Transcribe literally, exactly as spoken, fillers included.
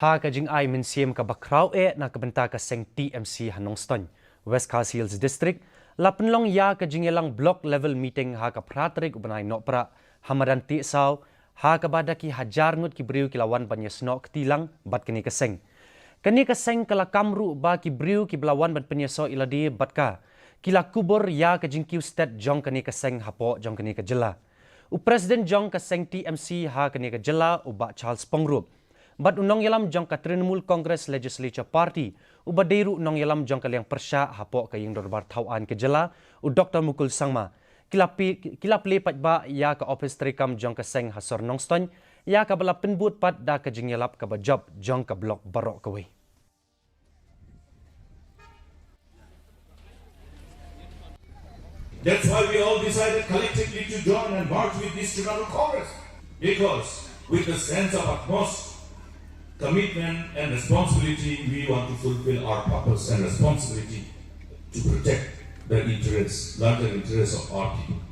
Ha ka jingai mynsiem kaba khraw eh na ka bynta ka seng T M C ha Nongstoiñ, West Khasi Hills District, la pynlong ïa ka jingïalang block level meeting ha ka phra tarik u bnai Nohprah ha madan Tiehsaw, ha kaba da ki hajar ngut ki briew ki la wan ban ïasnoh kti lang bad kane ka seng. Kane ka seng ka la kam ruh ba ki briew kiba la wan ban pynïasoh ïalade bad ka, ki la kubur ïa ka jingkiew stet jong kane ka seng hapoh jong kane ka jylla. U President jong ka seng T M C ha kane ka jylla, u Bah Charles Pyngrope, bad u nongïalam jong ka Trinamool Congress Legislature Party, uba dei ruh u nongïalam jong ka liang pyrshah hapoh ka Ïing Dorbar Thawaiñ ka jylla, u Doktor Mukul Sangma, ki la plie, ki la plie paidbah ïa ka ophis treikam jong ka seng ha sor Nongstoiñ, ïa kaba la pynbud pat da ka jingïalap kaba jop jong ka block baroh kawei. That's why we all decided collectively to join and march with this Trinamool Congress. Because with the sense of utmost commitment and responsibility, we want to fulfill our purpose and responsibility to protect the interests, larger interests of our people.